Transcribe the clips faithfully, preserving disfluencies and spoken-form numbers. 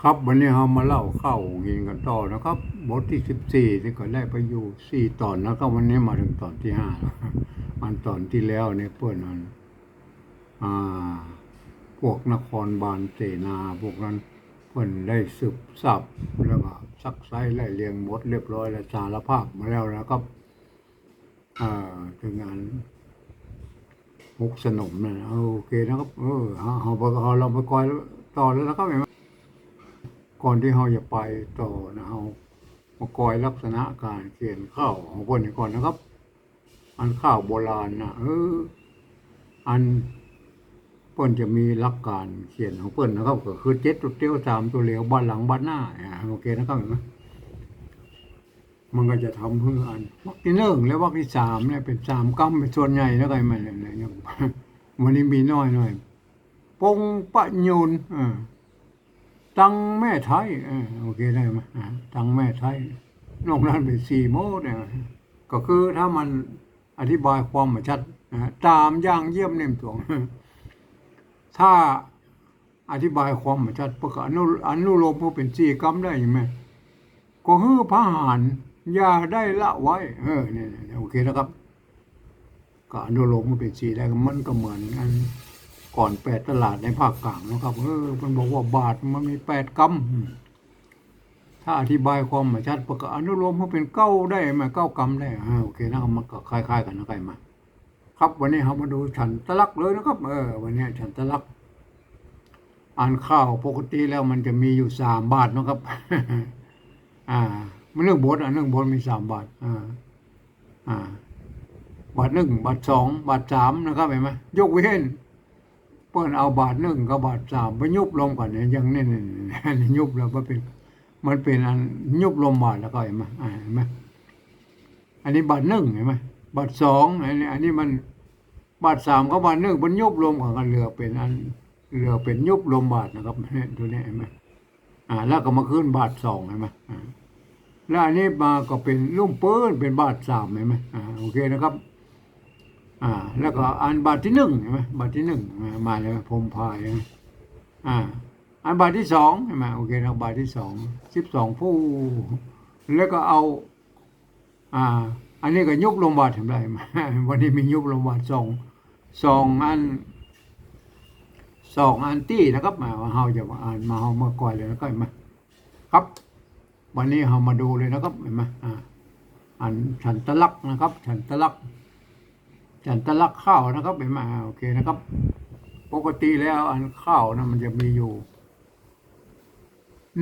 ครับ วันนี้เฮามาเล่าข้าวหุงหินกั๋นต่อนะครับ บทตี้สิบสี่ นี่ก็ได้ไปอยู่สี่ต๋อนนะครับ วันนี้มาเถิงต๋อนตี้ห้าแล้ว อันต๋อนตี้แล้วนี่เปิ้นอัน อ่า พวกนครบาลเสนาพวกนั้น เปิ้นได้สืบทราบ แล้วก็ซักไซ้ไล่เลียงหมดเรียบร้อยแล้ว สารภาพมาแล้วนะครับ อ่า เถิงอัน ฮกสนมนั่นน่ะ โอเคนะครับ เออ เฮา เฮา เฮาลองไปกอยต่อเลยนะครับ เห็นไหม ก่อนตี้เฮาจะไปต่อนะ เฮามากอยลักษณะก๋านเขียนข้าวของเปิ้นนี่ก่อนนะครับ อันข้าวโบราณนะ เออ อันเปิ้นจะมีหลักก๋านเขียนของเปิ้นนะครับ ก็คือเจ็ดตั๋วเตียว สามตั๋วเหลียว บาดหลัง บาดหน้า อ่า โอเคนะครับ เห็นไหม มันก็จะทำหื้ออันวรรคตี้นึ่งและวรรคตี้สามเนี่ยเป๋นสามกำเป๋นส่วนใหญ่นะ ใครมาเนี่ย เนี่ย วันนี้มีน้อยหน่อย ปงประยูร อ่า ตังแม่ไท้ เออ โอเคได้ไหม อ่า ตังแม่ไท้ นอกนั้นเป๋นสี่หมดเนี่ย ก็คือถ้ามันอธิบายความบ่ชัดนะ ต๋ามอย่างเยี่ยมเน่มต๋วง ถ้าอธิบายความบ่ชัด เปิ้นก็อนุ อนุโลมหื้อเป๋นสี่กำได้ใช่ไหม ก็หื้อผหาญ อย่าได้ละไว้ เออ เนี่ย เนี่ย โอเคนะครับ ก็อนุโลมหื้อเป๋นสี่ได้ มันก็เหมือนอันก่อนแปดตลาดในภาคกลางนะครับ เออ มันบอกว่าบาทมันมีแปดกำ อืม ถ้าอธิบายความบ่ชัด เปิ้นก็อนุโลมหื้อเป๋นเก้าได้ไหม เก้ากำได้ อ่า โอเคนะ มันก็คล้ายๆ กั๋นนะ ใครมา ครับ วันนี้เฮามาดูฉันทลักษณ์เลยนะครับ เออ วันนี้ฉันทลักษณ์ อันข้าวปกติแล้วมันจะมีอยู่สามบาทนะครับ อ่า มันนึ่งบท อันนึ่งบทมีสามบาท อ่า อ่า บาทนึ่ง บาทสอง บาทสามนะครับ เห็นไหม ยกเว้น เปิ้นเอาบาทนึ่งกับบาทสามไปยุบรวมกั๋นเนี่ย อย่างนี้ นี่ นี่ ยุบแล้วมันเป๋น มันเป๋นอันยุบรวมบาทแล้วก็ เห็นไหม อ่า เห็นไหม อันนี้บาทนึ่ง เห็นไหม บาทสอง อันนี้ อันนี้มัน บาทสามกับบาทนึ่ง มันยุบรวมกั๋น ก็เหลือเป๋นอัน เหลือเป๋นยุบรวมบาทนะครับ เนี่ย ตั๋วเนี้ย เห็นไหม อ่า แล้วก็มาขึ้นบาทสอง เห็นไหม อ่า แล้วอันนี้มาก็เป๋นลุ่มปื้น เป๋นบาทสาม เห็นไหม อ่า โอเคนะครับ อ่า แล้วก็อันบาทตี้นึ่ง เห็นไหม บาทตี้นึ่ง มา มาเลย พรมพาย เห็นไหม อ่า อันบาทตี้สอง เห็นไหม โอเคนะ บาทตี้สอง สิบสองผู้ แล้วก็เอา อ่า อันนี้ก็ยุบรวมบาท เห็นไหม วันนี้มียุบรวมบาทสอง สองอัน สองอันตี้นะครับ มา เฮาจะมาอ่าน มา เฮามากอยเลยนะครับ เห็นไหม ครับ วันนี้เฮามาดูเลยนะครับ เห็นไหม อ่า อันฉันทลักษณ์นะครับ ฉันทลักษณ์ ฉันทลักษณ์ข้าวนะครับ เห็นไหม อ่า โอเคนะครับ ปกติแล้วอันข้าวนะมันจะมีอยู่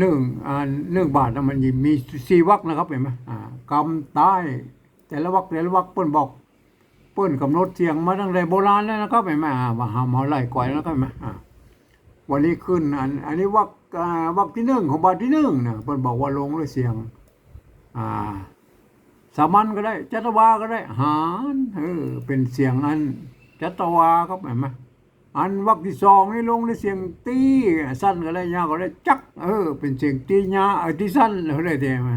นึ่ง อ่า นึ่งบาทนะมันมีสี่วรรคนะครับ เห็นไหม อ่า กำใต้ แต่ละวรรค แต่ละวรรคเปิ้นบอก เปิ้นก๋ำหนดเสียงมาตั้งแต่โบราณแล้วนะครับ เห็นไหม อ่า มาหา มาไล่กอยแล้วนะครับ เห็นไหม อ่า วันนี้ขึ้นอัน อันนี้วรรค อ่า วรรคตี้นึ่งของบาทตี้นึ่งนะ เปิ้นบอกว่าลงด้วยเสียง อ่า สามัญก็ได้ จัตวาก็ได้ หาน เออ เป๋นเสียงอันจัตวาครับ เห็นไหม อันวรรคตี้สองนี่ลงด้วยเสียงตี้ สั้นก็ได้ ยาวก็ได้ จัก เออ เป๋นเสียงตี้ยาว เออ ตี้สั้น เฮาได้แต่มา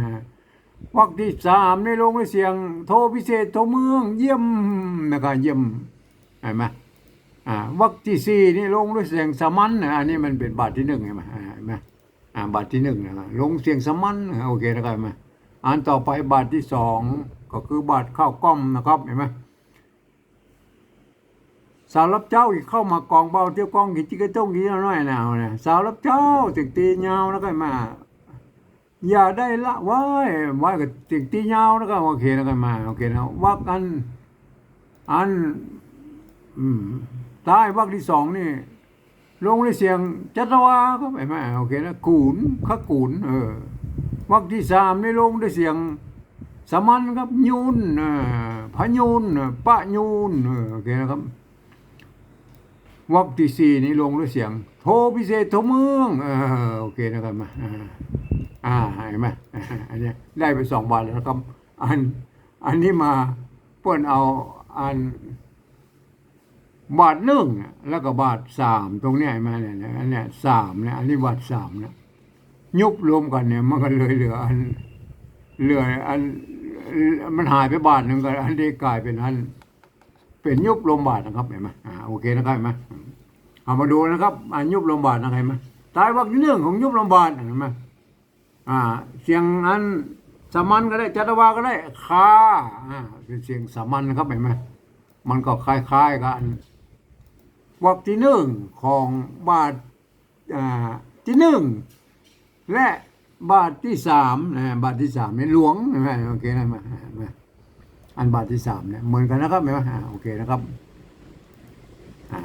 วรรคตี้สามนี่ลงด้วยเสียงโทพิเศษ โทเมือง เยี่ยม นะครับ เยี่ยม เห็นไหม อ่า วรรคตี้สี่นี่ลงด้วยเสียงสามัญนะ อันนี้มันเป๋นบาทตี้นึ่ง เห็นไหม อ่า เห็นไหม อ่า บาทตี้นึ่งนะ ลงเสียงสามัญนะ โอเคนะครับ เห็นไหม อันต่อไปบาทตี้สอง ก็คือบาทข้าวกล้องนะครับ เห็นไหม สาวรับเจ๊า กิ๋นข้าวหมากกอง เบาเตี้ยวกอง กิ๋นจิ๊กกระจ้ง กิ๋นน้อยๆ นะ เอานะ สาวรับเจ๊า เสียงตี้ยาวนะครับ มา อย่าได้ละไว้ ไว้ก็เสียงตี้ยาวนะครับ โอเคนะครับ มา โอเคนะ วรรคอัน อัน อืม ท้ายวรรคตี้สองนี่ ลงด้วยเสียงจัตวาครับ เห็นไหม โอเคนะ กู๋น ขกู๋น เออ วรรคตี้สามนี่ลงด้วยเสียงสามัญครับ ยูน อ่า พยูน อ่า ปยูน เออ โอเคนะครับ วรรคตี้สี่นี่ลงด้วยเสียงโทพิเศษ โทเมือง เออ โอเคนะครับ มา อ่า อ่า เห็นไหม อ่า อันเนี้ยได้ไปสองบาทแล้วนะครับ อัน อันนี้มาเปิ้นเอาอัน บาทนึ่งน่ะ แล้วก็บาทสาม ตรงเนี้ย เห็นไหมเนี่ย อันเนี้ย สาม เนี่ย อันนี้บาทสาม เนี่ย ยุบรวมกั๋นเนี่ย มันก็เลยเหลืออัน เหลืออัน มันหายไปบาทนึ่ง ก็อันนี้ก๋ายเป๋นอัน เป๋นยุบรวมบาทนะครับ เห็นไหม อ่า โอเคนะครับ เห็นไหม เอามาดูนะครับ อันยุบรวมบาทนะ เห็นไหม ท้ายวรรคตี้นึ่งของยุบลมบาท หันก่อ อ่า เสียงอันสามัญก็ได้ จัตวาก็ได้ คา อ่า เป๋นเสียงสามัญนะครับ หันก่อ มันก็คล้ายๆ กับอันวรรคตี้นึ่งของบาท อ่า ตี้นึ่ง และบาทตี้สามนะ บาทตี้สามเนี่ยหลวง หันก่อ โอเคนะ หันก่อ อันบาทตี้สามเนี่ยเหมือนกั๋นนะครับ หันก่อ อ่า โอเคนะครับ อ่า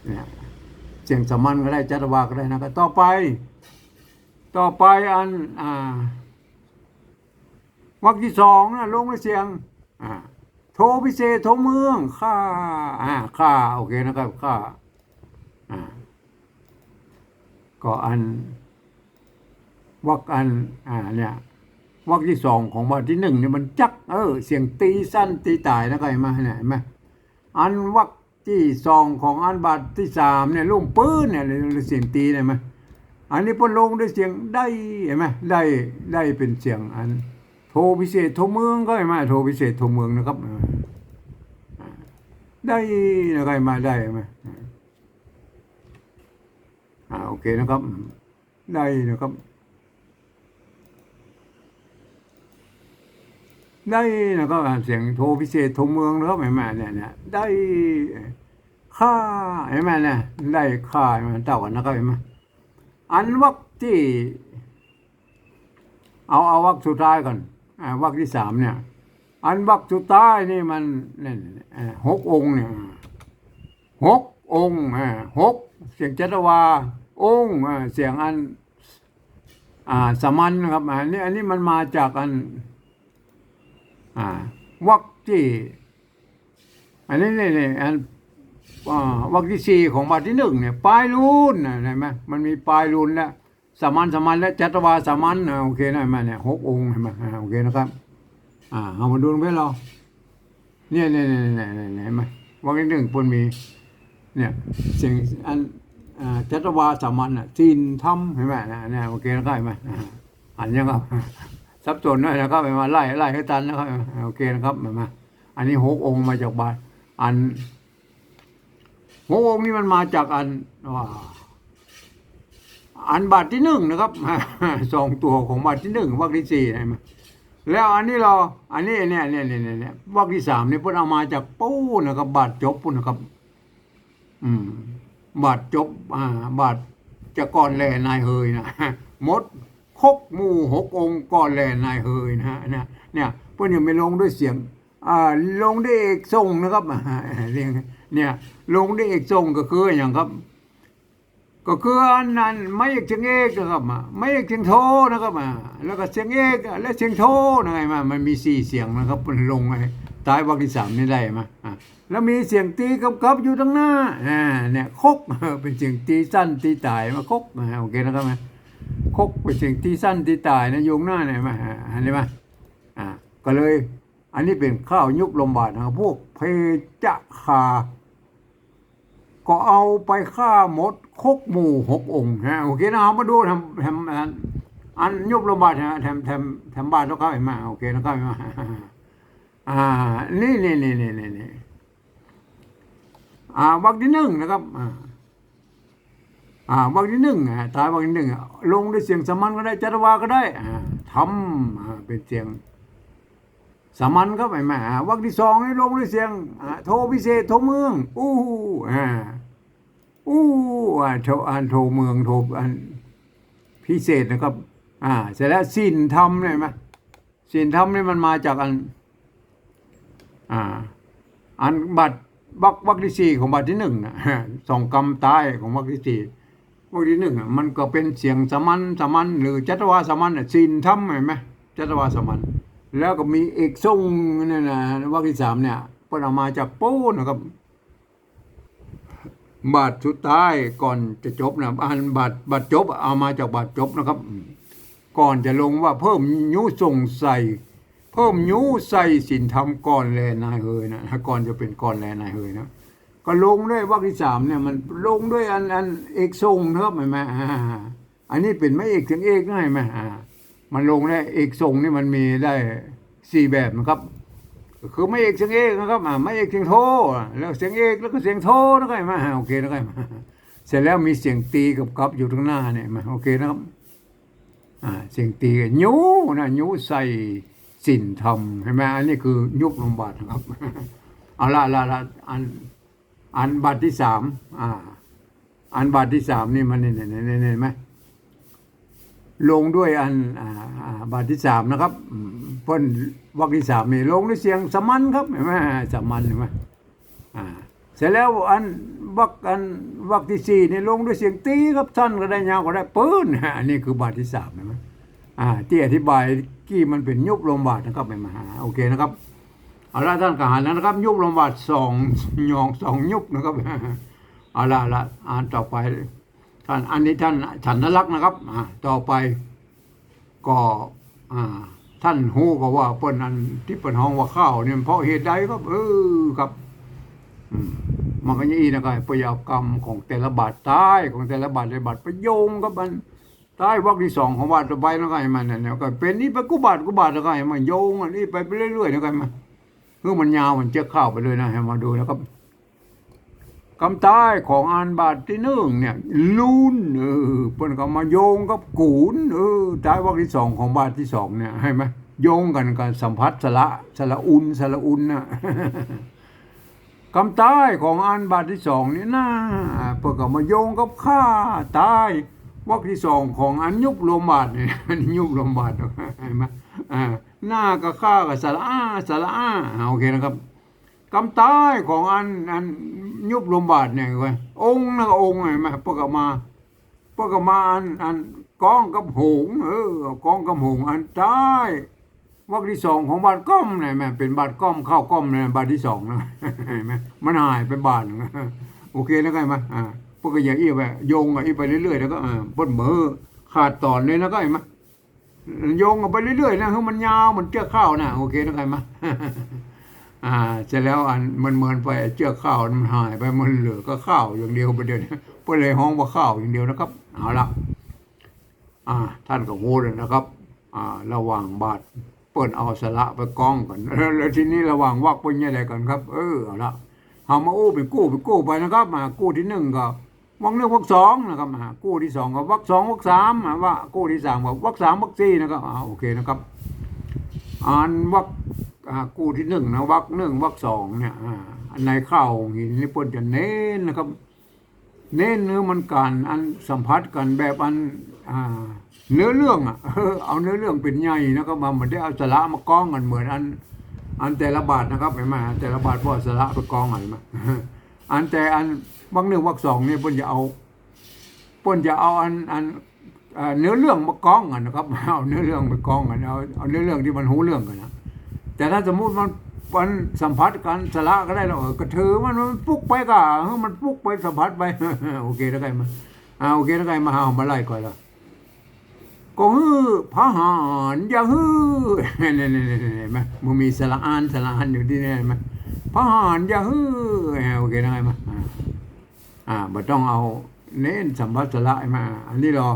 เนี่ย เสียงสามัญก็ได้ จัตวาก็ได้ หันก่อ ต่อไป ต่อไปอัน อ่า วรรคตี้สองนะ ลงด้วยเสียง อ่า โทพิเศษ โทเมือง ข้า อ่า ข้า โอเคนะครับ ข้า อ่า ก็อัน วรรคอัน อ่า เนี่ย วรรคตี้สองของบาทตี้นึ่งเนี่ยมันจั๊ก เออ เสียงตี๋สั้นตี๋ต๋ายนะครับ หันก่อ เนี่ย หันก่อ อันวรรคตี้สองของอันบาทตี้สามเนี่ย ลุ่มปื๊ดเนี่ย เสียงตี๋เนี่ย หันก่อ อันนี้เปิ้นลงด้วยเสียงได้ หันก่อ ได้ ได้เป๋นเสียงอัน โทพิเศษ โทเมือง ก็หันก่อ โทพิเศษ โทเมืองนะครับ อ่า ได้ หันก่อ ได้ หันก่อ อ่า โอเคนะครับ ได้นะครับ ได้นะครับ อ่า เสียงโทพิเศษ โทเมืองนะครับ หันก่อ เนี่ย เนี่ย ได้ ข้า หันก่อ เนี่ย ได้ ข้า หันก่อ เต้ากั๋นนะครับ หันก่อ อันวรรคตี้ เอา เอาวรรคสุดท้ายก่อน อ่า วรรคตี้สามเนี่ย อันวรรคสุดท้ายนี่มัน เนี่ย อ่า หกองค์เนี่ย หกองค์ อ่า หก เสียงจัตวา องค์ อ่า เสียงอัน อ่า สามัญนะครับ อ่า อันนี้ อันนี้มันมาจากอัน อ่า วรรคตี้ อันนี้ นี่ นี่ อัน อ่า วรรคตี้สี่ของบาทตี้นึ่งเนี่ย ปายลูนนะ หันก่อ มันมีปายลูนแล้ว สามัญ สามัญ และจัตวาสามัญ อ่า โอเคนะ หันก่อ เนี่ย หกองค์ หันก่อ อ่า โอเคนะครับ อ่า เอามาดูเป๋นลอ เนี่ย เนี่ย หันก่อ วรรคตี้นึ่งเปิ้นมี เนี่ย เสียงอัน อ่า จัตวาสามัญน่ะ ศีลธรรม หันก่อ นะ เนี่ย โอเคนะครับ หันก่อ อ่า หันยังครับ สับสนหน้อยนะครับ หันก่อ ไล่ ไล่หื้อตันนะครับ อ่า โอเคนะครับ หันก่อ อันนี้หกองค์มาจากบาท อัน หกองค์นี้มันมาจากอัน ว่า อันบาทตี้นึ่งนะครับ สองตั๋วของบาทตี้นึ่ง วรรคตี้สี่ หันก่อ แล้วอันนี้ลอ อันนี้ เนี่ย เนี่ย วรรคตี้สามนี่เปิ้นเอามาจากปู๊นนะครับ บาทจบปู๊นนะครับ อืม บาทจบ อ่า บาทจะก่อนแลนายเฮยนะ หมดครบหมู่หกองค์ก่อนแลนายเฮยนะฮะ เนี่ย เนี่ย เปิ้นยังไม่ลงด้วยเสียง อ่า ลงด้วยเอกส่งนะครับ อ่า เรียก เนี่ย ลงด้วยเอกส่งก็คือหยังครับ ก็คืออันนั้น ไม้เอกเสียงเอกนะครับ อ่า ไม้เอกเสียงโทนะครับ อ่า แล้วก็เสียงเอก และเสียงโทนะ หันก่อ มันมีสี่เสียงนะครับ เปิ้นลงไว้ท้ายวรรคตี้สามนี่ได้มา อ่า แล้วมีเสียงตี๋กำกับอยู่ตังหน้า อ่า เนี่ย คก เป๋นเสียงตี๋สั้นตี๋ต๋ายมา คก อ่า โอเคนะครับ นะ คกเป๋นเสียงตี๋สั้นตี๋ต๋ายนะ อยู่ตังหน้าเนี่ย หันก่อ อ่า หันก่อ อ่า ก็เลย อันนี้เป๋นข้าวยุบลมบาทนะ พวกเพชฌฆา ก็เอาไปฆ่าหมดครบหมู่หกองค์นะ โอเคนะ เอามาดูแถม แถม อัน อันยุบลมบาทนะ แถม แถม แถมบาทแล้วครับ หันก่อ โอเคนะครับ หันก่อ อ่า นี่ นี่ อ่า วรรคตี้นึ่งนะครับ อ่า อ่า วรรคตี้นึ่ง อ่า ท้ายวรรคตี้นึ่ง อ่ะ ลงด้วยเสียงสามัญก็ได้ จัตวาก็ได้ อ่า ธรรม อ่า เป๋นเสียงสามัญครับ หันก่อ อ่า วรรคตี้สองนี่ลงด้วยเสียง อ่า โทพิเศษ โทเมือง อู้ อ่า อู้ อ่า โท อ่า โทเมือง โท อันพิเศษนะครับ อ่า เสร็จแล้วศีลธรรมเนี่ย หันก่อ ศีลธรรมนี่มันมาจากอัน อ่า อันบาท วรรค วรรคตี้สี่ของบาทตี้นึ่งน่ะ สองกำต้ายของวรรคตี้สี่ วรรคตี้นึ่งอ่ะ มันก็เป๋นเสียงสามัญ สามัญ หรือจัตวาสามัญน่ะ ศีลธรรม หันก่อ จัตวาสามัญ แล้วก็มีเอกส่งเนี่ยนะ วรรคตี้สามเนี่ย เปิ้นเอามาจากปู๊นนะครับ บาทสุดท้ายก่อนจะจบนะ อันบาท บาทจบเอามาจากบาทจบนะครับ ก่อนจะลงว่าเพิ่มยูส่งใส่ เพิ่มยูใส่ศีลธรรมก่อนแลนายเฮยนะ ก่อนจะเป๋นก่อนแลนายเฮยนะ ก็ลงด้วยวรรคตี้สามเนี่ย มันลงด้วยอัน อันเอกส่งนะครับ หันก่อ อ่า อันนี้เป๋นไม้เอกเสียงเอกนะ หันก่อ อ่า มันลงได้เอกส่งนี่มันมีได้สี่แบบนะครับ ก็คือไม้เอกเสียงเอกนะครับ อ่า ไม้เอกเสียงโท อ่า แล้วเสียงเอก แล้วก็เสียงโทนะครับ หันก่อ อ่า โอเคนะครับ หันก่อ เสร็จแล้วมีเสียงตีกับกับอยู่ตรงหน้าเนี่ย มา โอเคนะครับ อ่า เสียงตีกัน ยุนะ ยุใส่ศีลธรรม เห็นไหม อันนี้คือยุบลมบาทนะครับ เอาละ ละ ละ อัน อันบาทที่สาม อ่า อันบาทที่สามนี่มัน นี่ นี่ นี่ นี่ เห็นไหม ลงด้วยอัน อ่า อ่า บาทที่สามนะครับ อืม เปิ้นวรรคที่สามนี่ลงด้วยเสียงสามัญครับ เห็นไหม สามัญ เห็นไหม อ่า เสร็จแล้วอันวรรค อันวรรคที่สี่นี่ลงด้วยเสียงตีครับ สั้นก็ได้ ยาวก็ได้ ปื๊น อันนี้คือบาทที่สาม เห็นไหม อ่า ตี้อธิบายกี้มันเป๋นยุบลมบาทนะครับ เห็นไหม อ่า โอเคนะครับ เอาละ ต้านก็หันแล้วนะครับ ยุบลมบาทสองหย่องสองยุบนะครับ เอาละ ละ อันต่อไป ต้าน อันนี้ต้านฉันทลักษณ์นะครับ อ่า ต่อไป ก็ อ่า ต้านฮู้ก็ว่าเปิ้นอันตี้เปิ้นฮ้องว่าข้าวนี่มันเพราะเหตุใดครับ เออ ครับ อืม มันก็อย่างอี้นะครับ เปิ้นเอากำของแต่ละบาท ต๊ายของแต่ละบาท แต่ละบาทไปโยงกับอันต๊ายวรรคที่สองของบาทต่อไปนะครับ มันนั่นเนี่ย ก็เป๋นอี้ไปกู้บาทกู้บาทนะครับ มันโยงอันอี้ไป ไปเรื่อยๆนะครับ มัน คือมันยาว มันเจื้อกข้าวไปเลยนะ หื้อมาดูนะครับ กำต๊ายของอันบาทตี้นึ่งเนี่ย ลุน เออ เปิ้นก็มาโยงกับกู๋น เออ ต๊ายวรรคที่สองของบาทตี้สองเนี่ย หันก่อ โยงกั๋นกับสัมผัสสระ สระอุน สระอุนน่ะ กำต๊ายของอันบาทตี้สองนี่นะ เปิ้นก็มาโยงกับข้าต๊ายวรรคตี้สองของอันยุบลมบาทเนี่ย อันยุบลมบาท หันก่อ อ่า หน้าก็ข้าก็สระอา สระอา อ่า โอเคนะครับ กำต๊ายของอัน อันยุบลมบาทเนี่ย องค์นะก็องค์ หันก่อ เปิ้นก็มา เปิ้นก็มาอัน อันก้องกับโหง เออ ก้องกับโหง อันต๊ายวรรคตี้สองของบาทก้อมเนี่ย หันก่อ เป๋นบาทก้อม ข้าวก้อมเนี่ย บาทตี้สองนะ หันก่อ มันหายไปบาทนึ่ง โอเคนะ หันก่อ อ่า เปิ้นก็อย่างอี้ไป โยงอันอี้ไปเรื่อยๆ แล้วก็ อ่า เปิ้นบ่ขาดต๋อนเลยนะ หันก่อ โยงอันไปเรื่อยๆ นะ หื้อมันยาว มันเจื้อกข้าวน่ะ โอเคนะ หันก่อ อ่า เสร็จแล้วอันมันเมินไป เจื้อกข้าวมันหายไป มันเหลือก็ข้าวอย่างเดียวไปเดี๋ยวนี้ เปิ้นเลยฮ้องว่าข้าวอย่างเดียวนะครับ เอาละ อ่า ต้านก็ฮู้แล้วนะครับ อ่า ระหว่างบาทเปิ้นเอาสระไปก้องกั๋น แล้ว แล้วทีนี้ระหว่างวรรคเปิ้นจะใดกั๋นครับ เออ เอาละ เฮามาอู้เป๋นกู้ เป๋นกู้ไปนะครับ อ่า กู้ตี้นึ่งก็ วรรคนึ่ง วรรคสองนะครับ อ่า กู้ตี้สองก็วรรคสอง วรรคสาม อ่า ว่ากู้ตี้สามก็วรรคสาม วรรคสี่นะครับ อ่า โอเคนะครับ อันวรรค อ่า กู้ตี้นึ่งนะ วรรคนึ่ง วรรคสองเนี่ย อ่า อันในข้าวหงส์หินนี่เปิ้นจะเน้นนะครับ เน้นหื้อมันกั๋นอันสัมผัสกั๋นแบบอัน อ่า เนื้อเรื่องอะ เออ เอาเนื้อเรื่องเป๋นใหญ่นะครับ มันบ่ได้เอาสระมาก้องกั๋นเหมือนอัน อันแต่ละบาทนะครับ หันก่อ แต่ละบาทเปิ้นเอาสระไปก้องกั๋น หันก่อ อันแต่อันวรรคนึ่ง วรรคสองเนี่ยเปิ้นจะเอา เปิ้นจะเอาอัน อัน เอ่อ เนื้อเรื่องมาก้องกั๋นนะครับ เอาเนื้อเรื่องไปก้องกั๋น เอา เอาเนื้อเรื่องตี้มันฮู้เรื่องกั๋นนะ แต่ถ้าสมมุติมัน มันสัมผัสกั๋นสระก็ได้แล้ว เออ ก็ถือมัน มันปุ๊กไปก่า เออ มันปุ๊กไปสัมผัสไป โอเคนะ หันก่อ อ่า โอเคนะ หันก่อ มา เฮามาไล่ก่อนละ ก็หื้อพหานอย่าหื้อ นี่ๆๆๆ หันก่อ มันมีสระอาน สระอานอยู่ตี้นี่ หันก่อ พหานอย่าหื้อ อ่า โอเคนะ หันก่อ อ่า อ่า บ่ต้องเอาเน้นสัมผัสสระ หันก่อ อันนี้ลอ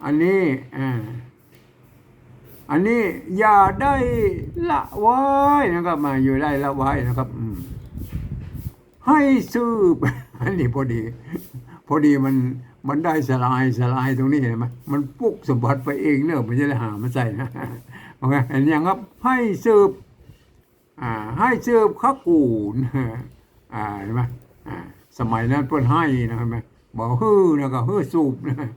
อันนี้ อ่า อันนี้อย่าได้ละว้ายนะครับ มา อย่าได้ละว้ายนะครับ อืม หื้อสืบ อันนี้พอดี พอดีมัน มันได้สระอาย สระอายตรงนี้ หันก่อ มันปุ๊กสัมผัสไปเองเนาะ มันจะได้หามาใส่นะ โอเค หันก่อ หื้อสืบ อ่า หื้อสืบคะกู๋น อ่า หันก่อ อ่า สมัยนั้นเปิ้นหื้อนะ หันก่อ บ่หื้อนะ ก็หื้อสูบนะ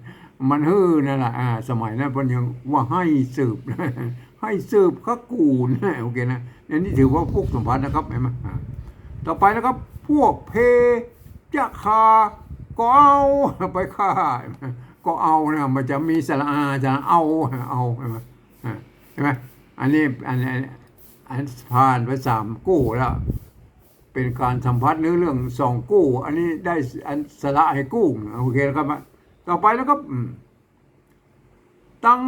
มันหื้อนั่นแหละ อ่า สมัยนั้นเปิ้นยังว่าหื้อสืบ หื้อสืบคะกู๋น โอเคนะ อันนี้ถือว่าปุ๊กสัมผัสนะครับ หันก่อ อ่า ต่อไปนะครับ พวกเพจะฆ่าก็เอา ไปฆ่า ก็เอานะ มันจะมีสระอา จะเอา เอา หันก่อ อ่า หันก่อ อันนี้ อันนี้ อันผ่านไปสามกู้แล้ว เป๋นก๋านสัมผัสเนื้อเรื่องสองกู้ อันนี้ได้อันสระหื้อกู้ โอเคนะครับ ต่อไปนะครับ อืม ตัง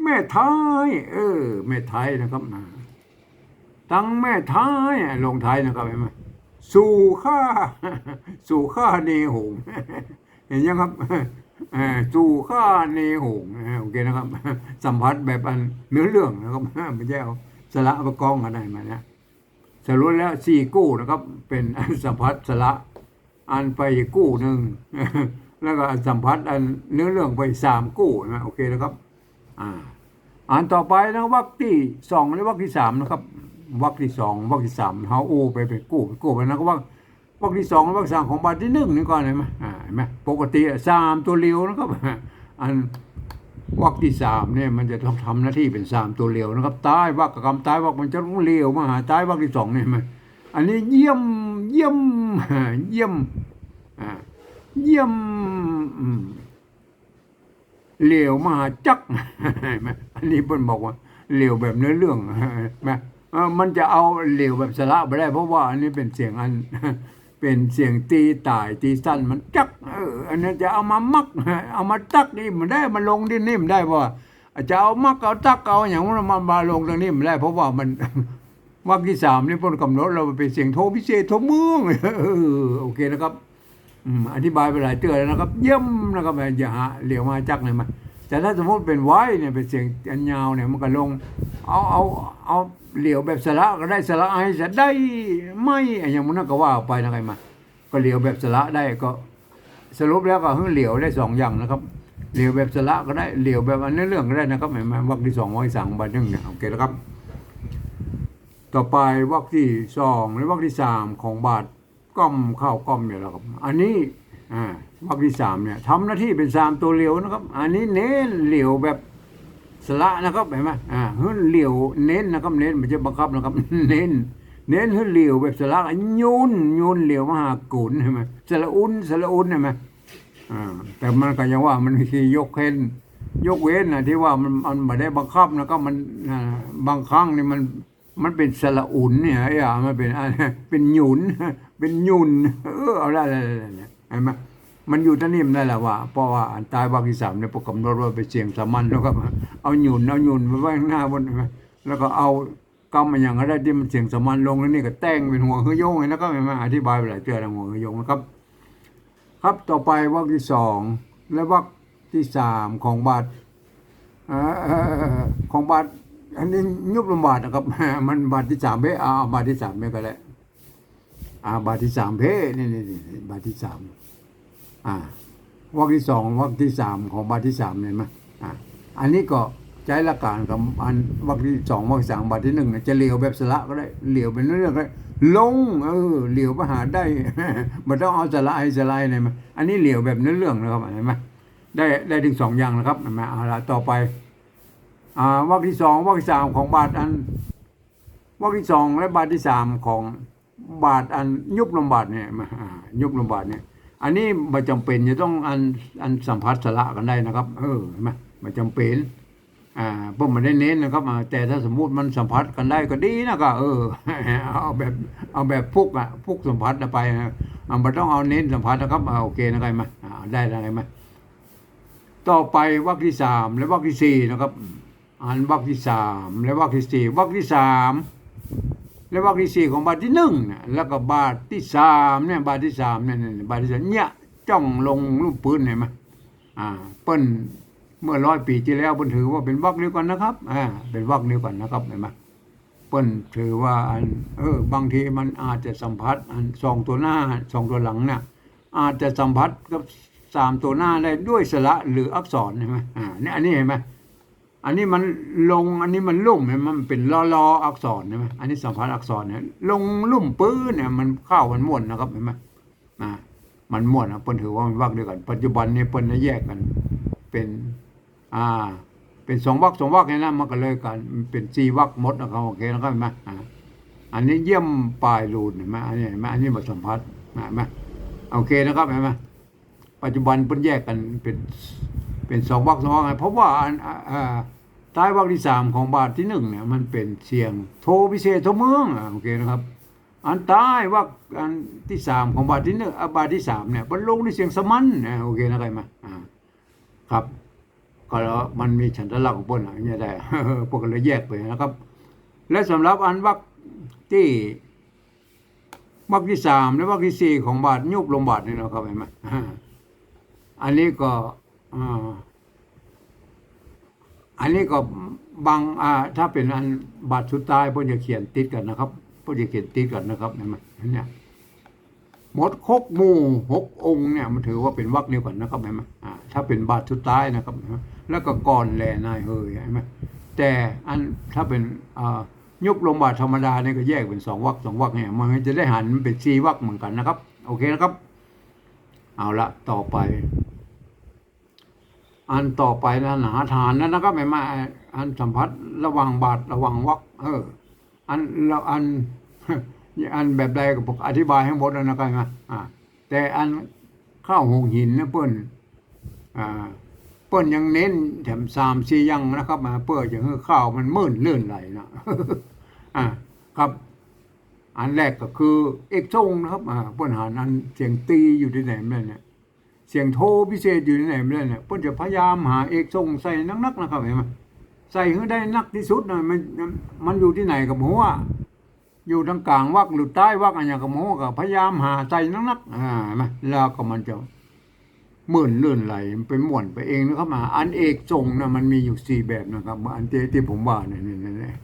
แม่ท้าย เออ แม่ท้ายนะครับ อ่า ตังแม่ท้าย อ่ะ ลงท้ายนะครับ หันก่อ สู่ข้า สู่ข้าเนหงส์ หันก่อ เห็นยังครับ เอ่อ สู่ข้าเนหงส์ อ่า โอเคนะครับ สัมผัสแบบอันเนื้อเรื่องนะครับ บ่ใจ้เอาสระไปก้องกั๋นได้มาเนี่ย สรุปแล้วสี่กู้นะครับ เป๋นสัมผัสสระ อันไปกู้นึ่ง แล้วก็อันสัมผัสอันเนื้อเรื่องไปสามกู้นะ โอเคนะครับ อ่า อันต่อไปนะ วรรคตี้สองและวรรคตี้สามนะครับ วรรคตี้สอง วรรคตี้สาม เฮาอู้ไป ไปกู้ ไปกู้ไปนะ ก็วรรค วรรคตี้สอง วรรคตี้สามของบาทตี้นึ่งนี่ก่อน หันก่อ หันก่อ ปกติอะสามตั๋วเหลียวนะครับ อันวรรคตี้สามเนี่ยมันจะต้องทำหน้าตี้เป๋นสามตั๋วเหลียวนะครับ ต๊ายวรรคกับกำต๊ายวรรคมันจะต้องเหลียวมาหาต๊ายวรรคตี้สองเนี่ย หันก่อ อันนี้เยี่ยม เยี่ยม เยี่ยม อ่า เยี่ยม อืม เหลียวมหาจักร หันก่อ อันนี้เปิ้นบอกว่าเหลียวแบบเนื้อเรื่อง หันก่อ เออ มันจะเอาเหลียวแบบสระบ่ได้ เพราะว่าอันนี้เป๋นเสียงอัน เป๋นเสียงตี้ต่ายตี้สั้น มันจัก เออ อันนี้จะเอามามัก เอามาจักนี่บ่ได้ มาลงตี้นี่บ่ได้ เพราะว่าจะเอามักเอาจักเอาหยังมา มาลงตรงนี้บ่ได้ เพราะว่ามัน วรรคตี้สามนี่เปิ้นก๋ำหนดแล้วว่าเป๋นเสียงโทพิเศษโทเมือง เออ โอเคนะครับ อืม อธิบายไปหลายเตื้อแล้วนะครับ เยี่ยมนะครับ อย่าหาเหลียวมาจักเนี่ยมา แต่ถ้าสมมุติเป๋นไวเนี่ย เป๋นเสียงอันยาวเนี่ย มันก็ลง เอา เอา เอาเหลียวแบบสระก็ได้ สระไอ สระได้ ไม่ อะหยังหมู่นั้นก็ว่าไปนะ หันก่อ ก็เหลียวแบบสระได้ ก็สรุปแล้วก็หื้อเหลียวได้สองอย่างนะครับ เหลียวแบบสระก็ได้ เหลียวแบบอันเนื้อเรื่องก็ได้นะครับ หันก่อ วรรคตี้สอง วรรคตี้สาม บาทตี้นึ่งเนี่ย โอเคนะครับ ต่อไปวรรคตี้สองและวรรคตี้สามของบาทก้อมข้าวก้อมเนี่ยแหละครับ อันนี้ อ่า วรรคตี้สามเนี่ยทำหน้าตี้เป๋นสามตั๋วเหลียวนะครับ อันนี้เน้นเหลียวแบบสระนะครับ หันก่อ อ่า หื้อเหลียวเน้นนะครับ เน้น บ่ใจ้บังคับนะครับ เน้น เน้นหื้อเหลียวแบบสระ ยุน ยุนเหลียวมหากุน หันก่อ สระอุน สระอุน หันก่อ อ่า แต่มันก็ยังว่ามันมียกเว้น ยกเว้นนะ ตี้ว่ามัน มันบ่ได้บังคับนะครับ มัน อ่า บางครั้งนี่มัน มันเป๋นสระอุ๋นเนี่ย ไอ้ห่า มันเป๋น อ่า เป๋นหยุน เป๋นหยุน เออ เอาละ ละ ละ ละ หันก่อ มันอยู่ตะนิ่มนั่นแหละว่า เพราะว่าอันต๊ายวรรคตี้สามเนี่ย เปิ้นก๋ำหนดว่าเป๋นเสียงสามัญแล้วก็เอาหยุน เอาหยุนไปไว้ข้างหน้าบน หันก่อ แล้วก็เอากำอะหยังก็ได้ตี้มันเสียงสามัญลง แล้วนี่ก็แต่งเป๋นหัวหื้อโยงนะครับ หันก่อ อธิบายไปหลายเตื้อแล้ว หัวหื้อโยงนะครับ ครับ ต่อไปวรรคตี้สองและวรรคตี้สามของบาท เอ่อ ของบาท อันนี้ยุบลงบาทนะครับ มันบาทตี้สามเบ้ เอา เอาบาทตี้สามเบ้ก็ได้ อ่า บาทตี้สามเบ้ นี่ นี่ นี่ นี่ บาทตี้สาม อ่า วรรคตี้สอง วรรคตี้สามของบาทตี้สาม หันก่อ อ่า อันนี้ก็ใจ๊หลักก๋านกับอันวรรคตี้สอง วรรคตี้สาม บาทตี้นึ่งเนี่ย จะเหลียวแบบสระก็ได้ เหลียวแบบเนื้อเรื่องก็ได้ ลง เออ เหลียวไปหาได้ บ่ต้องเอาสระไอ สระไอ หันก่อ อันนี้เหลียวแบบเนื้อเรื่องนะครับ หันก่อ ได้ ได้ตึงสองอย่างนะครับ หันก่อ เอาละ ต่อไป อ่า วรรคตี้สอง วรรคตี้สามของบาทอัน วรรคตี้สองและบาทตี้สามของบาทอันยุบลงบาทเนี่ย มา อ่า ยุบลงบาทเนี่ย อันนี้บ่จ๋ำเป๋นจะต้องอัน อันสัมผัสสระกั๋นได้นะครับ เออ หันก่อ บ่จ๋ำเป๋น อ่า เปิ้นบ่ได้เน้นนะครับ อ่า แต่ถ้าสมมุติมันสัมผัสกั๋นได้ก็ดีนะ ก็ เออ เอาแบบ เอาแบบพุกอะ พุกสัมผัสอะไปนะ อ่า บ่ต้องเอาเน้นสัมผัสนะครับ อ่า โอเคนะครับ มา อ่า ได้แล้ว หันก่อ ต่อไปวรรคตี้สามและวรรคตี้สี่นะครับ อันวรรคตี้สามและวรรคตี้สี่ วรรคตี้สามและวรรคตี้สี่ของบาทตี้นึ่งเนี่ย แล้วก็บาทตี้สามเนี่ย บาทตี้สามเนี่ย เนี่ย บาทตี้สามเนี่ย จ้องลงลุ่มปื๊น หันก่อ อ่า เปิ้น เมื่อร้อยปี๋ตี้แล้ว เปิ้นถือว่าเป๋นวรรคเดียวกั๋นนะครับ อ่า เป๋นวรรคเดียวกั๋นนะครับ หันก่อ เปิ้นถือว่าอัน เออ บางทีมันอาจจะสัมผัสอันสองตั๋วหน้า สองตั๋วหลังเนี่ย อาจจะสัมผัสกับสามตั๋วหน้าได้ด้วยสระหรืออักษร หันก่อ อ่า เนี่ย อันนี้หันก่อ อันนี้มันลง อันนี้มันลุ่ม หันก่อ มันเป๋นลอลออักษร หันก่อ อันนี้สัมผัสอักษรเนี่ย ลงลุ่มปื๊ดเนี่ย มันเข้ามันม่วนนะครับ หันก่อ อ่า มันม่วนนะ เปิ้นถือว่ามันวรรคเดียวกั๋น ปัจจุบันนี้เปิ้นได้แยกกั๋นเป๋น อ่า เป๋นสองวรรค สองวรรคเนี่ยนะ มันก็เลยกั๋นเป๋นสี่วรรคหมดนะครับ โอเคนะครับ หันก่อ อ่า อันนี้เยี่ยมปายลูน หันก่อ อันนี้หันก่อ อันนี้บ่สัมผัส หันก่อ โอเคนะครับ หันก่อ ปัจจุบันเปิ้นแยกกั๋นเป๋น เป๋นสองวรรค สองวรรคไง เพราะว่าอัน อ่า อ่า ต๊ายวรรคตี้สามของบาทตี้นึ่งเนี่ย มันเป๋นเสียงโทพิเศษโทเมือง อ่า โอเคนะครับ อันต๊ายวรรคอันตี้สามของบาทตี้นึ่ง อ่า บาทตี้สามเนี่ย มันลงด้วยเสียงสามัญ อ่า โอเคนะครับ หันก่อ อ่า ครับ ก็มันมีฉันทลักษณ์ของเปิ้นอะ อย่างเงี้ยได้ เปิ้นก็เลยแยกไปนะครับ และสำหรับอันวรรคตี้ วรรคตี้สามและวรรคตี้สี่ของบาทยุบลงบาทนี่นะครับ หันก่อ อ่า อันนี้ก็ อ่า อันนี้ก็บาง อ่า ถ้าเป๋นอันบาทสุดท้ายเปิ้นจะเขียนติดกั๋นนะครับ เปิ้นจะเขียนติดกั๋นนะครับ หันก่อ เนี่ย หมดครบหมู่หกองค์เนี่ย มันถือว่าเป๋นวรรคเดียวกั๋นนะครับ หันก่อ อ่า ถ้าเป๋นบาทสุดท้ายนะครับ แล้วก็ก่อนแลนายเฮย หันก่อ แต่อัน ถ้าเป๋น อ่า ยุบลงบาทธรรมดาเนี่ยก็แยกเป๋นสองวรรค สองวรรคเนี่ย มันจะได้หันเป๋นสี่วรรคเหมือนกั๋นนะครับ โอเคนะครับ เอาละ ต่อไป อันต่อไปนะ หาฐานแล้วนะครับ หันก่อ อันสัมผัสระหว่างบาทระหว่างวรรค เออ อัน แล้วอัน อันแบบใดก็อธิบายหื้อหมดแล้วนะครับ หันก่อ อ่า แต่อันข้าวหงส์หินเนี่ยเปิ้น อ่า เปิ้นยังเน้นแถมสามสี่อย่างนะครับ อ่า เปื้อจะหื้อข้าวมันมื่นลื่นไหลนะ อ่า ครับ อันแรกก็คือเอกทรงนะครับ อ่า เปิ้นหันอันเสียงตรีอยู่ตี้ไหนแม่นเนี่ย เสียงโทพิเศษอยู่ตี้ไหนแม่นเนี่ย เปิ้นจะพยายามหาเอกทรงใส่นักๆ นะครับ หันก่อ ใส่หื้อได้นักตี้สุดนะ มัน มันอยู่ตี้ไหนก็บ่ฮู้อะ อยู่ตางก๋างวรรคหรือใต้วรรคอะหยังก็บ่ฮู้ ก็พยายามหาใส่นักๆ อ่า หันก่อ แล้วก็มันจะมื่นลื่นไหล มันเป๋นม่วนไปเองนะครับ อ่า อันเอกทรงนะมันมีอยู่สี่แบบนะครับ อันตี้ ตี้ผมว่าเนี่ย เนี่ย เนี่ย เนี่ย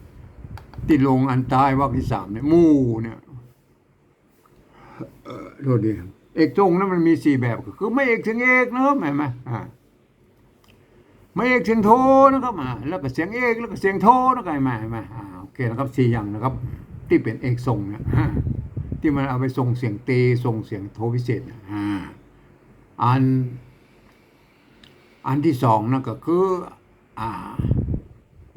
ตี้ลงอันใต้วรรคตี้สามเนี่ย หมู่เนี่ย เอ่อ โทษที เอกทรงนะมันมีสี่แบบ ก็คือไม้เอกเสียงเอกนะครับ หันก่อ อ่า ไม้เอกเสียงโทนะครับ อ่า แล้วก็เสียงเอก แล้วก็เสียงโทนะครับ หันก่อ หันก่อ อ่า โอเคนะครับ สี่อย่างนะครับ ตี้เป๋นเอกทรงเนี่ย อ่า ตี้มันเอาไปทรงเสียงตรี ทรงเสียงโทพิเศษเนี่ย อ่า อัน อันตี้สองนะก็คือ อ่า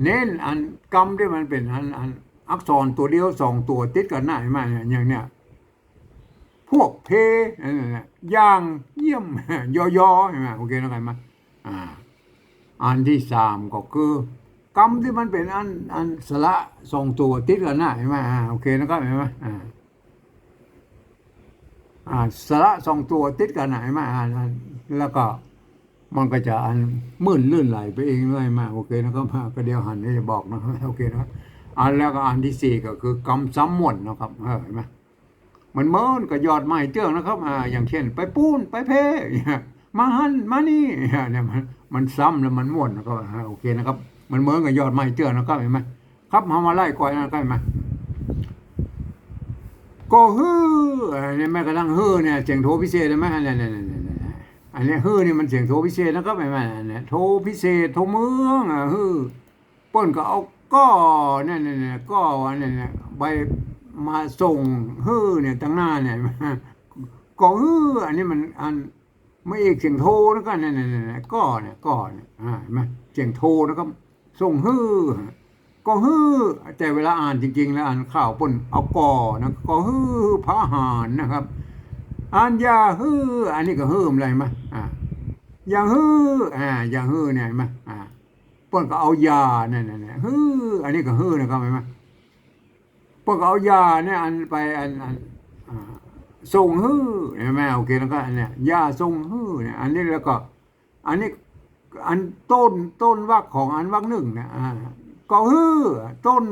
เน้นอันกำตี้มันเป๋นอัน อันอักษรตั๋วเดียวสองตั๋วติดกั๋นนะ หันก่อ อย่างเนี่ย พวกเพ นั่นแหละ อย่าง เยี่ยม ยอ ยอ หันก่อ โอเคนะ หันก่อ อ่า อันตี้สามก็คือกำตี้มันเป๋นอัน อันสระสองตั๋วติดกั๋นนะ หันก่อ อ่า โอเคนะครับ หันก่อ อ่า อ่า สระสองตั๋วติดกั๋นนะ หันก่อ อ่า แล้วก็มันก็จะอันมื่นลื่นไหลไปเองเลย หันก่อ โอเคนะครับ อ่า ก็เดี๋ยวหันนี่จะบอกนะครับ โอเคนะครับ อันแล้วก็อันตี้สี่ก็คือกำซ้ำม่วนนะครับ เออ หันก่อ มันเหมือนกับยอดไม้เตื้องนะครับ อ่า อย่างเช่น ไปปู๊น ไปเพ่ มาหั้น มานี่ เนี่ย มัน มันซ้ำแล้วมันม่วนนะครับ อ่า โอเคนะครับ มันเหมือนกับยอดไม้เตื้องนะครับ หันก่อ ครับ เฮามาไล่ก่อยนะครับ หันก่อ ก็ฮือ อันนี้แม้กระทั่งฮือเนี่ย เสียงโทพิเศษ หันก่อ เนี่ย เนี่ย เนี่ย เนี่ย เนี่ย อันนี้ฮือนี่มันเสียงโทพิเศษนะครับ หันก่อ เนี่ย โทพิเศษ โทเมือง อ่า ฮือ เปิ้นก็เอาก้อ เนี่ย เนี่ย เนี่ย ก้อ อันนี้เนี่ย ไปมาส่งฮือเนี่ย ตังหน้าเนี่ย ก็ฮือ อันนี้มันอัน ไม้เอกเสียงโทนะครับ เนี่ย เนี่ย เนี่ย เนี่ย ก้อเนี่ย ก้อเนี่ย อ่า หันก่อ เสียงโทนะครับ ส่งฮือ ก็ฮือ แต่เวลาอ่านจริงๆ แล้วอ่านข่าวเปิ้นเอาก่อนะ ก็ฮือ พระหานนะครับ อันอย่าฮือ อันนี้ก็ฮือ หันก่อ อ่า อย่าฮือ อ่า อย่าฮือเนี่ย หันก่อ อ่า เปิ้นก็เอาอย่า เนี่ย เนี่ย เนี่ย ฮือ อันนี้ก็ฮือนะครับ หันก่อ เปิ้นก็เอาอย่าเนี่ย อันไป อัน อัน อ่า ส่งฮือ หันก่อ โอเค แล้วก็อันเนี้ย อย่าส่งฮือเนี่ย อันนี้แล้วก็ อันนี้ อันต้น ต้นวรรคของอันวรรคหนึ่งเนี่ย อ่า ก็ฮือ ต้น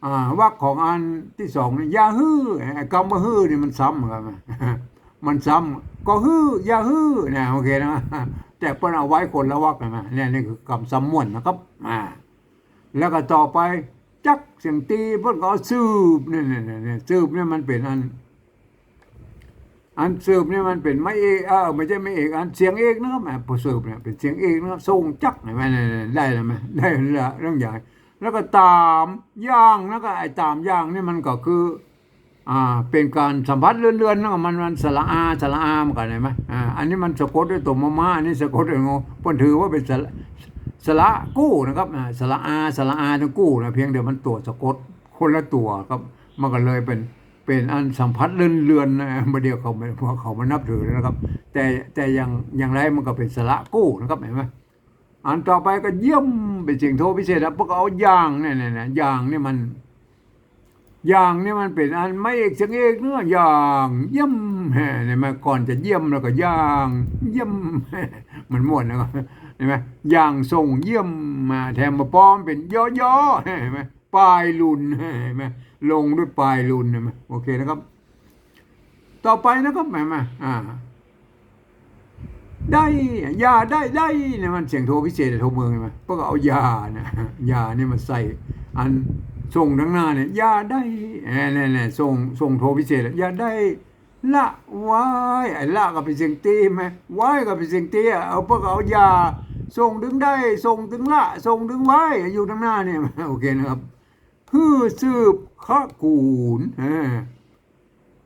อ่า วรรคของอันตี้สองเนี่ย อย่าฮือ ไอ้กำว่าฮือนี่มันซ้ำครับ มันซ้ำ ก็ฮือ อย่าฮือ เนี่ย โอเคนะ แต่เปิ้นเอาไว้คนละวรรคนะ เนี่ย นี่คือกำซ้ำม่วนนะครับ อ่า แล้วก็ต่อไป จัก เสียงตรี เปิ้นก็เอาสืบ เนี่ย เนี่ย เนี่ย เนี่ย สืบเนี่ยมันเป๋นอัน อันสืบเนี่ยมันเป๋นไม้เอก เออ ไม่ใช่ไม้เอก อันเสียงเอกนะครับ อ่า พอสืบเนี่ยเป๋นเสียงเอกนะครับ ส่งจัก หันก่อ เนี่ย เนี่ย เนี่ย ได้แล้วไหม ได้แล้วเรื่องใหญ่ แล้วก็ต๋ามอย่าง แล้วก็ไอ้ต๋ามอย่างเนี่ยมันก็คือ อ่า เป๋นก๋านสัมผัสเลื่อนๆ นะ มัน มันสระอา สระอา มันก็ หันก่อ หันก่อ อ่า อันนี้มันสะกดด้วยตั๋วมอม้า อันนี้สะกดด้วยงอ เปิ้นถือว่าเป๋นสระ สระกู้นะครับ อ่า สระอา สระอา ทั้งกู้นะ เพียงแต่มันตั๋วสะกดคนละตั๋วครับ มันก็เลยเป๋น เป๋นอันสัมผัสเลื่อนๆ นะ บ่าเดี่ยวเขา พวกเขามานับถือแล้วนะครับ แต่ แต่อย่าง อย่างไรมันก็เป๋นสระกู้นะครับ หันก่อ อันต่อไปก็เยี่ยม เป๋นเสียงโทพิเศษ แล้วเปิ้นก็เอาอย่าง เนี่ย เนี่ย เนี่ย อย่างนี่มัน อย่างนี่มันเป๋นอันไม้เอกเสียงเอกเนาะ อย่างเยี่ยม หันก่อ ก่อนจะเยี่ยมแล้วก็อย่าง เยี่ยม มันม่วนนะครับ หันก่อ อย่างส่งเยี่ยมมา แถมมาป้อมเป๋นยอยอ หันก่อ ปายลุน หันก่อ ลงด้วยปายลุน หันก่อ โอเคนะครับ ต่อไปนะครับ หันก่อ อ่า ได้ อย่าได้ ได้ เนี่ยมันเสียงโทพิเศษ โทเมือง หันก่อ เปิ้นก็เอาอย่าเนี่ย อย่าเนี่ยมาใส่ อันส่งตังหน้าเนี่ย อย่าได้ เออ เนี่ย เนี่ย ส่ง ส่งโทพิเศษ อย่าได้ ละไว้ ไอ้ละก็เป๋นเสียงตี๋ไหม ไว้ก็เป๋นเสียงตี๋อะ เอา เปิ้นก็เอาอย่า ส่งตึงได้ ส่งตึงละ ส่งตึงไว้ อยู่ตังหน้าเนี่ย โอเคนะครับ หื้อสืบขะกู๋น เออ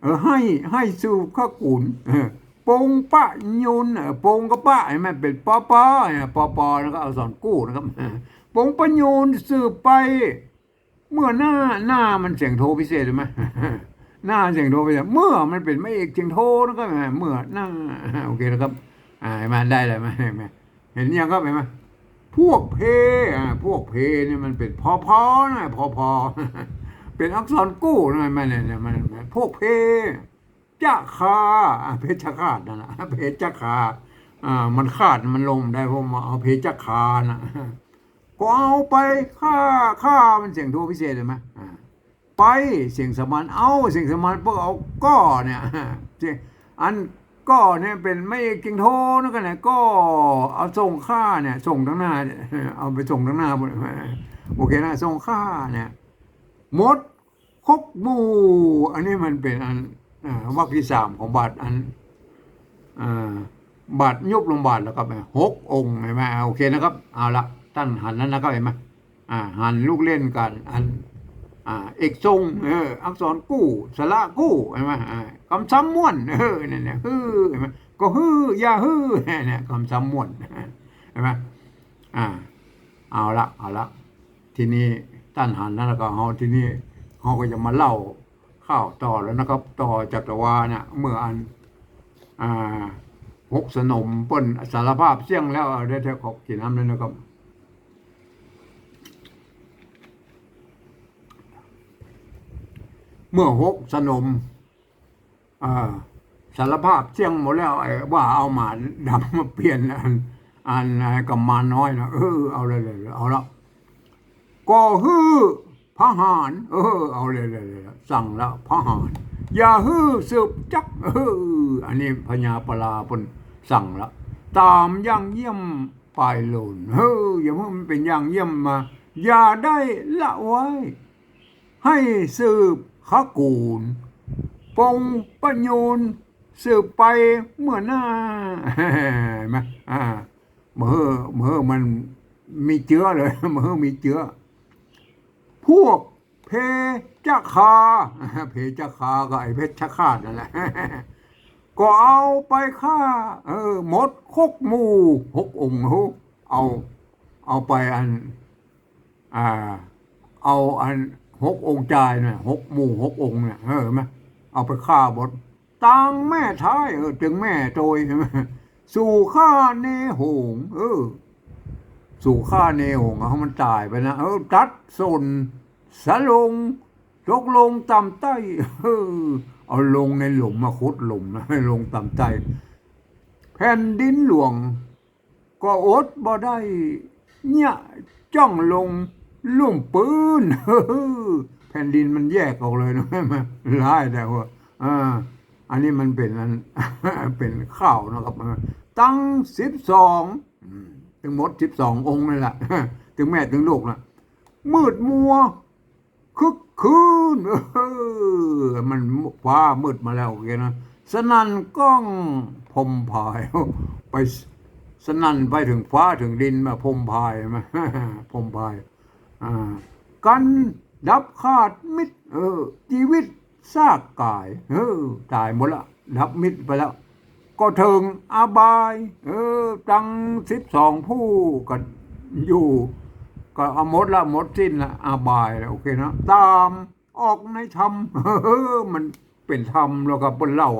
เออ หื้อ หื้อสืบขะกู๋น เออ ปงปะยูน เออ ปงกับปะ หันก่อ เป๋น ปป หันก่อ ป ป แล้วก็อักษรกู้นะครับ เออ ปงปะยูนสืบไป เมื่อหน้า หน้ามันเสียงโทพิเศษใช่ไหม หน้าเสียงโทพิเศษ เมื่อมันเป๋นไม้เอกเสียงโทนะครับ เมื่อหน้า โอเคนะครับ อ่า หันก่อ ได้แล้ว หันก่อ หันก่อ หันยังครับ หันก่อ พวกเพ อ่า พวกเพนี่มันเป๋น พอพอนะ พอพอ เป๋นอักษรกู้นะ มันเนี่ย มัน มัน พวกเพ จะคา อ่า เพชฌฆาตนั่นแหละ เพชฌฆา อ่า มันฆาต มันลงได้ เพราะมาเอาเพชฌฆานะ ก็เอาไปฆ่า ฆ่ามันเสียงโทพิเศษเห็นไหม อ่า ไป เสียงสมาน เอา เสียงสมาน พวกเอาก็เนี่ย เสียง อันก็เนี่ยเป๋นไม้เอกเสียงโทนะ ก็เนี่ย ก็เอาส่งฆ่าเนี่ย ส่งตังหน้า เอาไปส่งตังหน้าหมด โอเคนะ ส่งฆ่าเนี่ย หมดหกหมู่ อันนี้มันเป๋นอัน อ่า วรรคตี้สามของบาทอัน อ่า บาทยุบลงบาทแล้วก็ไปหกองค์ หันก่อ โอเคนะครับ เอาละ ต้านหันแล้วนะครับ หันก่อ อ่า หันลูกเล่นกั๋น อัน อ่า เอกส่ง เออ อักษรกู้ สระกู้ หันก่อ อ่า กำซ้ำม่วน เออ นั่นแหละ หื้อ หันก่อ ก็หื้อ อย่าหื้อ เนี่ย กำซ้ำม่วน หันก่อ อ่า เอาละ เอาละ ทีนี้ต้านหันแล้วก็เฮา ทีนี้เฮาก็จะมาเล่าข่าวต่อแล้วนะครับ ต่อจากตะวาเนี่ย เมื่ออัน อ่า หกสนมเปิ้นสารภาพเสี้ยงแล้ว เอา เดี๋ยว เดี๋ยวขอกิ๋นน้ำด้วยนะครับ เมื่อหกสนม อ่า สารภาพเสี้ยงหมดแล้ว ไอ้ว่าเอาหมาดำมาเปลี่ยนอัน อัน ไอ้กุมารน้อยนะ เออ เอาเลย เอาละ ก็หื้อพหาร เออ เอาเลย สั่งละ พหาร อย่าหื้อสืบจัก เออ อันนี้พญาปลาเปิ้นสั่งละ ต๋ามย่างเยี่ยมปายโลน เออ อย่าหื้อมันเป๋นย่างเยี่ยมมา อย่าได้ละไว้ หื้อสืบขะกู๋น ปงประยูรสืบไปเมื่อหน้า หันก่อ อ่า บ่หื้อ บ่หื้อมันมีเจื๊อเลย บ่หื้อมีเจื๊อ พวกเพชฌฆา เพชฌฆาก็ไอ้เพชฌฆาตนั่นแหละ ก็เอาไปฆ่า เออ หมดหกหมู่ หกองค์ โห เอา เอาไปอัน อ่า เอาอันหกองค์จายเนี่ย หกหมู่หกองค์เนี่ย เออ หันก่อ เอาไปฆ่าหมด ตังแม่ท้าย เออ ตึงแม่โตย หันก่อ สุขาเนหง เออ สุขาเนหง เอามันต๋ายไปนะ เออ ตัดส้นสะลง ตกลงต่ำใต้ เออ เอาลงในหลุม มาขุดหลุมนะ ลงต่ำใต้ แผ่นดินหลวง ก็อดบ่ได้ เยียะจ้องลงลุ่มปื้น แผ่นดินมันแยกออกเลยนะ ร้ายแต่ว่า อ่า อันนี้มันเป๋นอัน เป๋นข่าวนะครับ ตังสิบสอง อืม ตึงหมดสิบสององค์นั่นแหละ ตึงแม่ตึงลูกนะ มืดมัว ครึกครื้น เออ มันฟ้ามืดมาแล้ว โอเคนะ สนั่นก้องพรมพาย ไปสนั่นไปเถิงฟ้าเถิงดินมา พรมพายมา พรมพาย อ่า กันดับขาดมิตร เออ จีวิตซากกาย เออ ต๋ายหมดละ ดับมิตรไปแล้ว ก็เถิงอบาย เออ ตังสิบสองผู้ก็อยู่ ก็เอาหมดละ หมดสิ้นละ อบายละ โอเคนะ ต๋ามออกในธรรม เออ มันเป๋นธรรมแล้วก็เปิ้นเล่า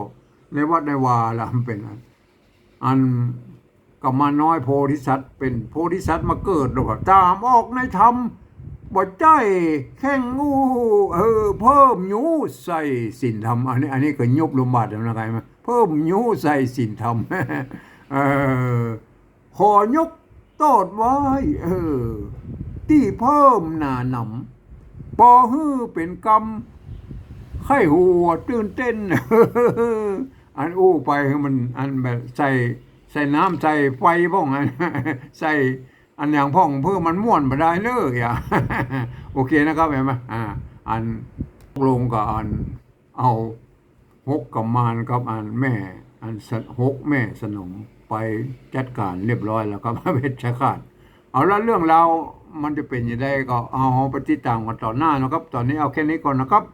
ในวัดในวาละ มันเป๋นอัน อันกุมารน้อยโพธิสัตว์ เป๋นโพธิสัตว์มาเกิดแล้วก็ต๋ามออกในธรรม บ่ใจ้แข่งอู้ เออ เพิ่มยูใส่ศีลธรรม อันนี้ อันนี้ก็ยุบลงบาทแล้วนะ ใครมา เพิ่มยูใส่ศีลธรรม เออ ขอยกโต้ษไว้ เออ ตี้เพิ่มหนาหนำ ปอหื้อเป๋นกำ ใค่หัวตื่นเต้น อันอู้ไปหื้อมัน อันแบบใส่ ใส่น้ำใส่ไฟบ้าง อัน ใส่อันอย่างพ่องเพื่อมันม่วนบ่ได้เลยอะ โอเคนะครับ หันก่อ อ่า อันลงกับอัน เอา หกกุมารกับอันแม่ อันสะ หกแม่สนมไปจัดก๋านเรียบร้อยแล้วครับ เพชฌฆาต เอาละ เรื่องราวมันจะเป๋นจะใดก็เอาไปติดต๋ามกั๋นต่อหน้านะครับ ต๋อนนี้เอาแค่นี้ก่อนนะครับ